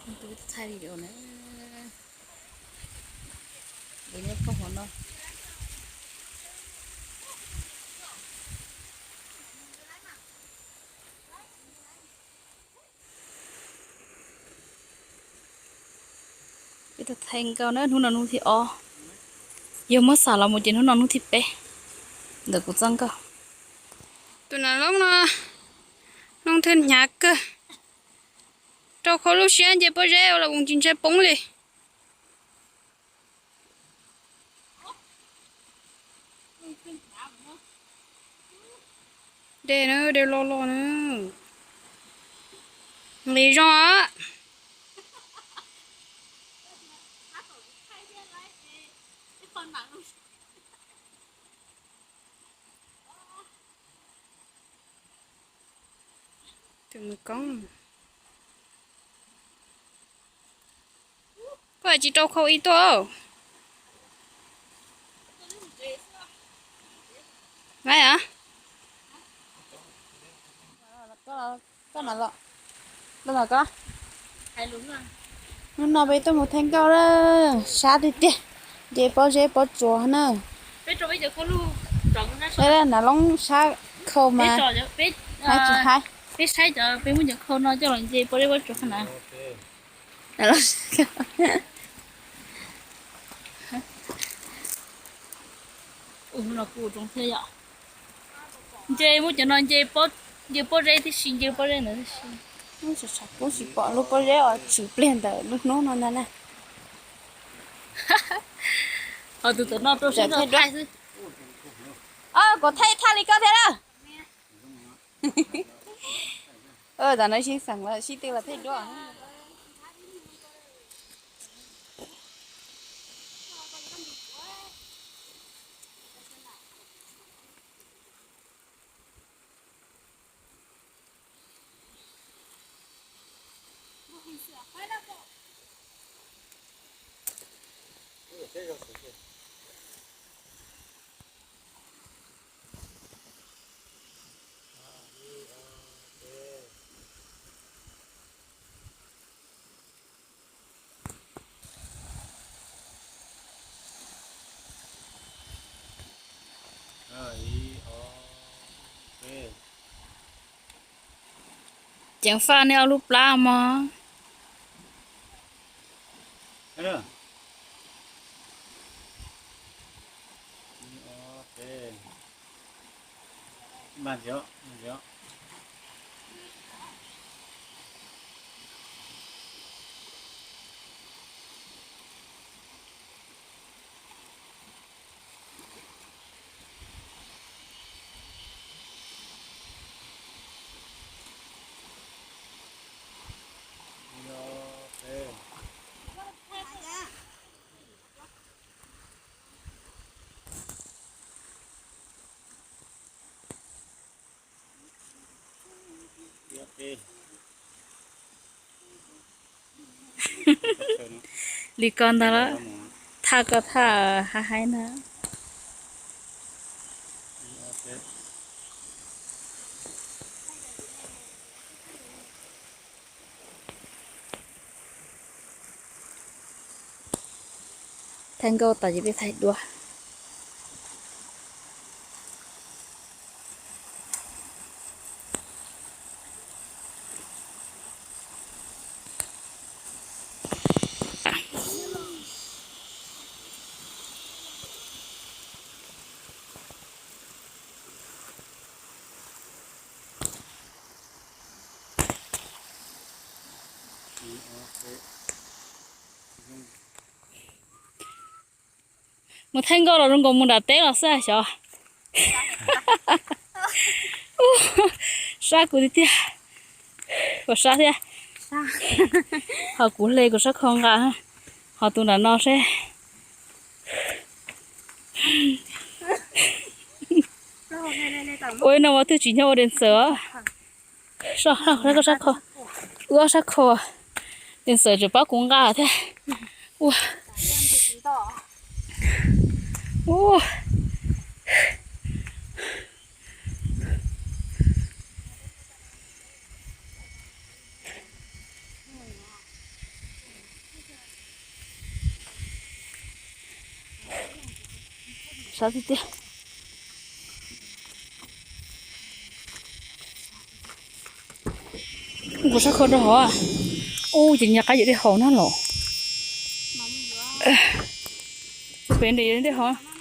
Thaij video na. Peb nyob pog hauv no. Peb tau thaij nkauj na, hnub no hnub thib ob. Yog muab xam los mus ces hnub no hnub thib peb ntawm kuv txoj nkauj. Tus nam loob no, loob thwj hnyav kawg. Rau khau lub siab nce pob zeb ua los mus tsis ntshai poob li. Dej na, dej loj loj na. Nqis zog. Tus me koob, koj tsis rau khau ib tuaj. Laib a. Koj los, los ko. Hnub no peb tuaj mus thaij nkauj na, sab tiag tiag, nce pob zeb pob tsuas na. Peb, nav loob sab khau mas, peb tsis haib. Peb saib cov, peb muab cov khau no coj los nce pob zeb pob tsuas na. Nce muab cov no nce, nce pob zeb tib si, nce pob zeb ntawd tib si. Kuv tsis pom lub pob zeb uas tshwm pliag ntawm lub hnub no ntag na. Ho tus tom no rau siab thaij xwb. Kuv thaij thaj li koj thiab na. Tam no sib xeem lawm, sib tw los thaij duab. Ceev faj nej ob lub plab mog. Li ko ntag los, thaj ko thaj haib haib ntag. Thaij nkauj tas ces peb thaij duab. Mus thaij nkauj los zoo nkaus mus nram teb los xwb xyov. Sab kuv tiag tiag. Kuv sab thiab. Ho kuv hle kuv sab khau nqa. Ho tus nram no seb. Ua no ua twg tsis nyob ua dej ntxawm. Sab khau, wb ob sab khau, dej ntxawm tseem pab kuv nqa thiab. Ua. Sab tiag tiag. Kuv sab khau rau hov. Ub, ces nyias qab yawm dej haus na los. Pem nres dej haus.